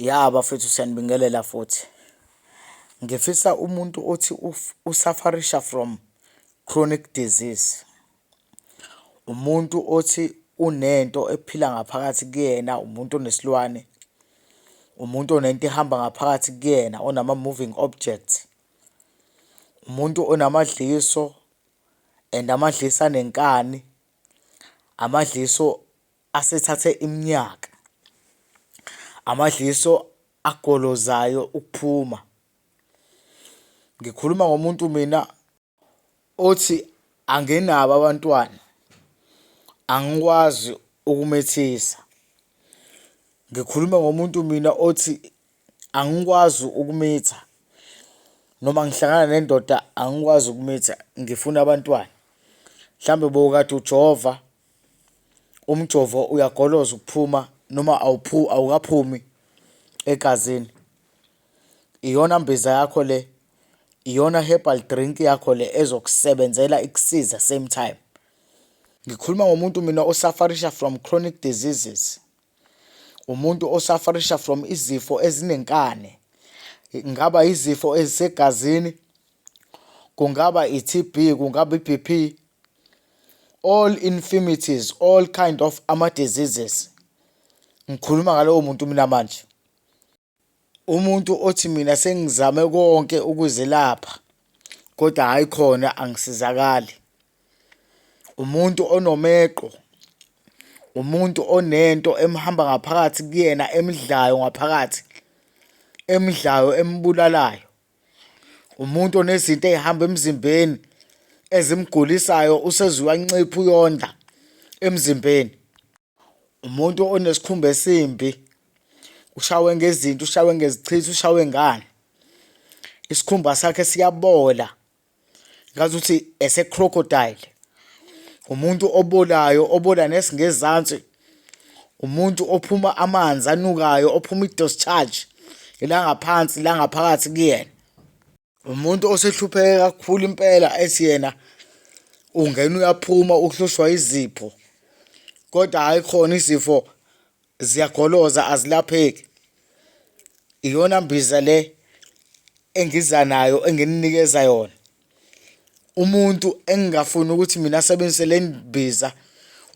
Ya bafethu, siyanibingelela futhi. Ngifisa umuntu othi usufferisha from chronic disease. Umuntu othi unento ephila ngaphakathi kuyena, umuntu onesilwane, umuntu onento ehamba ngaphakathi kuyena, onama-moving objects, umuntu onamadliso and amadliso anenkani, amadliso asethathe iminyaka, amadliso agolozayo ukuphuma. Ngikhuluma ngomuntu mina othi anginabo abantwana, angikwazi ukumethisa. Ngikhuluma ngomuntu mina othi angikwazi ukumitha noma ngihlangana nendoda, angikwazi ukumitha, ngifuna abantwana. Mhlambe bowukade ujova, umjovo uyagoloza ukuphuma noma awukaphumi egazini. Iyona mbiza yakho le, iyona herbal drink yakho le ezokusebenzela, ikusiza same time. Ngikhuluma ngomuntu mina osufferisha from chronic diseases, umuntu osufferisha from izifo ezinenkani, ingaba izifo ezisegazini, kungaba i-TB, kungaba i-BP, all infirmities, all kind of ama-diseases. Ngikhuluma ngalowo muntu mina manje. Umuntu othi mina sengizame konke ukuzelapha kodwa hhayi khona angisizakali. Umuntu onomeqo, umuntu onento emhamba ngaphakathi kuyena, emdlayo ngaphakathi, emdlayo, embulalayo. Umuntu onezinto ey'hamba emzimbeni ezimgulisayo, useze uyancipha, uyonda emzimbeni. Umuntu onesikhumba esimbi, ushawe ngezinto, ushawe ngezichitho, ushawe ngani, isikhumba sakhe siyabola ngazuthi ese-crocodile. Umuntu obolayo, obola nesingezansi, umuntu ophuma amanzi anukayo, ophuma i-discharge la ngaphansi, la ngaphakathi kuyena. Umuntu osehlupheke kakhulu impela, ethi yena ungena uyaphuma, uhlushwa izipho kodwa hhayi khona, izifo ziyagoloza, azilapheki. Iyona mbiza le engiza nayo, engininikeza yona. Umuntu engingafuni ukuthi mina asebenzise le mbiza,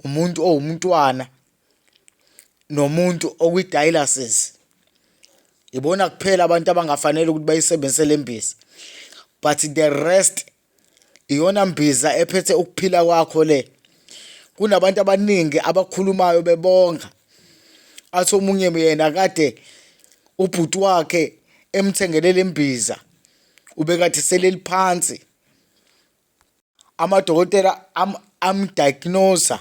umuntu owumntwana nomuntu okwi-dialysis. Ibona kuphela abantu abangafanele ukuthi bayisebenzise le mbiza, but the rest, iyona mbiza ephethe ukuphila kwakho le. Kunabantu abaningi abakhulumayo bebonga, athi omunye yena kade ubhuti wakhe emthengele le mbiza, ubekade seleli phansi, amadokotela amdiagnose,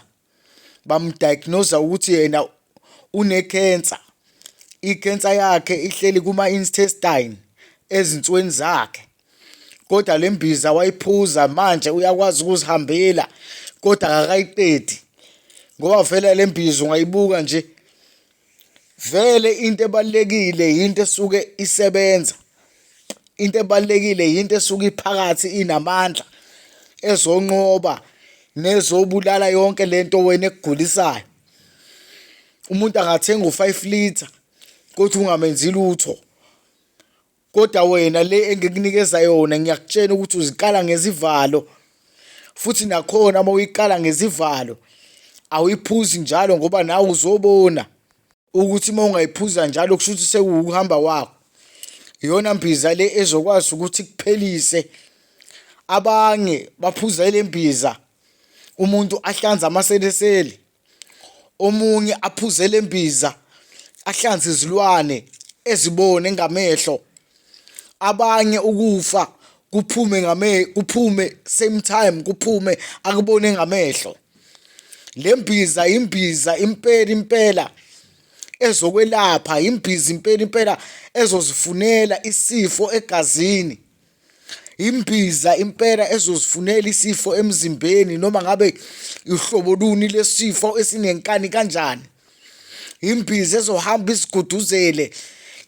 bamdiagnose ukuthi yena une-cancer, i-cancer yakhe ihleli kuma-intestine, ezinsweni zakhe, kodwa le mbiza wayiphuza, manje uyakwazi ukuzihambela, kodwa akakayiqedi ngoba vele le mbiza ungayibuka nje vele into ebalulekile yinto esuke isebenza, into ebalulekile yinto esuke iphakathi inamandla ezonqoba nezobulala yonke lento wena ekugulisayo. Umuntu angathenga u-5 litre kodwa ungamenzi lutho, kodwa wena le engikunikeza yona ngiyakutshela ukuthi uzikala ngezivalo, futhi nakhona uma uyikala ngezivalo awuyiphuzi njalo, ngoba nawe uzobona ukuthi uma ungayiphuza njalo kusho ukuthi sekuwukuhamba kwakho. Iyona mbiza le ezokwazi ukuthi ikuphelise. Abanye baphuza le mbiza umuntu ahlanze amaselesele, omunye aphuze le mbiza ahlanze izilwane ezibone ngamehlo, abanye ukufa kuphume ngame kuphume same time, kuphume akubone ngamehlo. Le mbiza imbiza impela impela ezokwelapha, imbiza impela impela ezozifunela isifo egazini, imbiza impela ezozifunela isifo emzimbeni, noma ngabe uhlobo luni lesifo esinenkani kanjani. Imbiza ezohamba iziguduzele,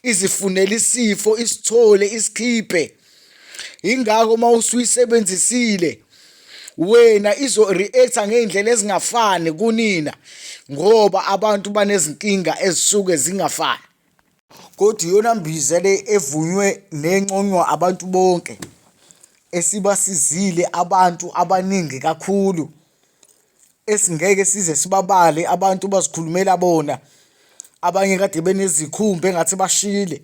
izifunele isifo, isithole, isikhiphe. Ingakho uma usuyisebenzisile wena izo-react-a ngey'ndlela ezingafani kunina, ngoba abantu banezinkinga ezisuke zingafani. Kodwa iyona mbiza le evunywe nenconywa abantu bonke, esibasizile abantu abaningi kakhulu, esingeke size sibabale abantu bazikhulumela bona. Abanye kade benezikhumba engathi bashile,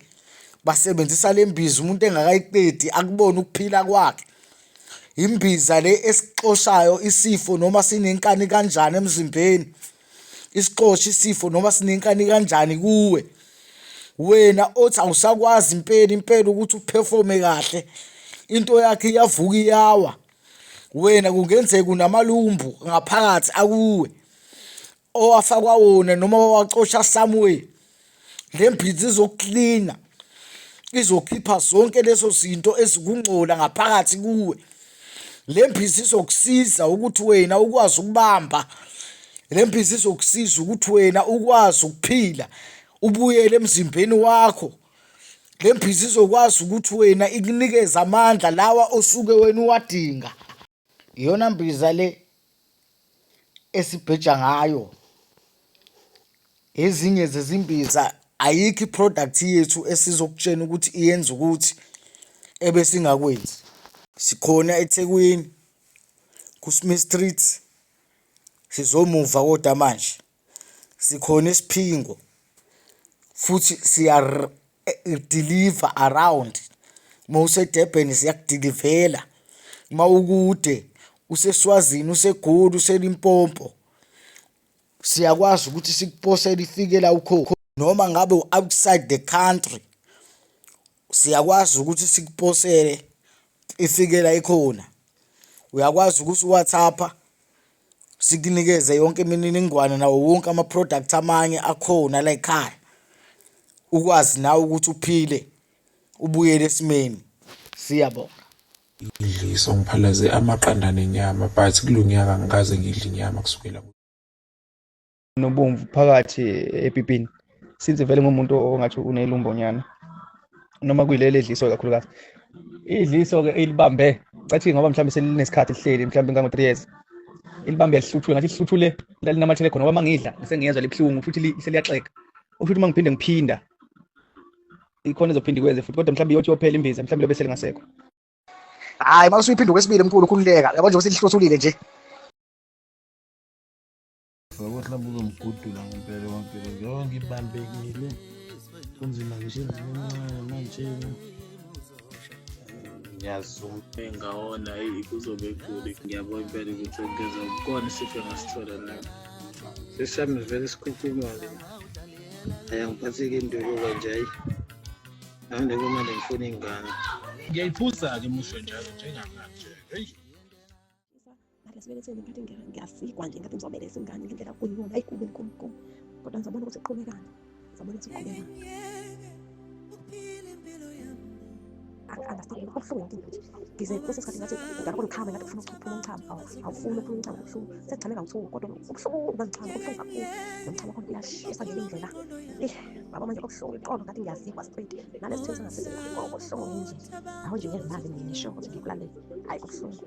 basebenzisa le mbiza umuntu engakayiqedi akubone ukuphila kwakhe. Imbiza le esixoshayo isifo noma sinenkani kanjani emzimbeni. Isixoshe isifo noma sinenkani kanjani kuwe. Wena othi awusakwazi impela impela ukuthi uphefome kahle, into yakho iyavuka iyawa. Wena kungenzeka unamalumbu ngaphakathi akuwe owafakwa wona noma wawacosha somewhere. Le mbiza izokuklina, izokhipha zonke lezo zinto ezikungcola ngaphakathi kuwe. Le mbiza izokusiza ukuthi wena ukwazi ukubamba, le mbiza izokusiza ukuthi wena ukwazi ukuphila ubuyele emzimbeni wakho. Le mbiza izokwazi ukuthi wena ikunikeze amandla lawa osuke wena uwadinga. Iyona mbiza le esibheja ngayo. Ezinye zezimbiza ayikho i-product yethu esizokutshena ukuthi iyenza ukuthi ebesingakwenzi. Sikhona eThekwini ku-Smith Street, sizomuva kodwa manje. Sikhona eSiphingo futhi siya-deliver around. Uma useDurban siyakudilivela, uma ukude useSwazini, useGoli, useLimpopo, siyakwazi ukuthi sikuposele ifike la ukhona. Noma ngabe u-outside the country, siyakwazi ukuthi sikuposele ifike la ikhona. Uyakwazi ukuthi u-WhatsApp-a sikunikeze yonke imininingwane nawo wonke ama-product amanye akhona la ekhaya, ukwazi nawe ukuthi uphile ubuyele esimeni. Siyabonga. Idliso ngiphalaze amaqanda nenyama but kulo nyaka angikaze ngidle inyama kusukela Nobomvu phakathi epipini since vele ngumuntu ongathi unelumbonyana noma kuyileli edliso kakhulukazi idliso-ke ilibambe cathi ngoba mhlawumbe selinesikhathi lihleli mhlawumbe ngango-3 years ilibambe yalihluthule ngathi lihluthule lalinamathele khona ngoba uma ngidla sengiyezwa libuhlungu futhi seliyaxega usho ukuthi uma ngiphinde ngiphinda ikhona ezophinde ikwenze futhi kodwa mhlawumbe iyothi yophela imbiza mhlawumbe lobe selingasekho. Hhayi uma usuyiphinda okwesibili mkhulu khululeka yabo nje uselihluthulile nje. Yabo mhlawumbe uzomgudula ngempela wonke yonke ibambekile kunzima ngisho endlini encane manje. Ngiyazuma ngawona eyi kuzobe kubi ngiyabona impela ukuthi ngeza ukukona isifo engasithola nami sesami vele sikhukhumale hayi angiphatheki induku kanje hayi nami kumele ngifune ingane. Ngiyayiphuza-ke musho njalo njengamanje heyi. Ngalesibelethweni ngathi ngiyasikwa nje ngathi ngizobeletha ingane ngendlela kuyiyona ayi kubi kum kum kodwa ngizobona ukuthi kuqhubekani ngizobona ukuthi kuqhubekani angi-understand kubuhlungu yonke into nje ngize kwesinye isikhathi ngathi ngakho ngichame ngathi ufuna ukuphuma umchamo awufuni ukuphuma umchamo kubuhlungu sekuchame kawu-two kodwa kubuhlungu uma ngichama kubuhlungu kakhulu nomchamo wakhona uyashisa ngenye indlela eh baba manje kubuhlungu iqolo ngathi ngiyazikwa straight nalesi thina sengasese kubuhlungu nje awu nje ngeke ngazi ngisho ukuthi ngikulalele hayi kubuhlungu.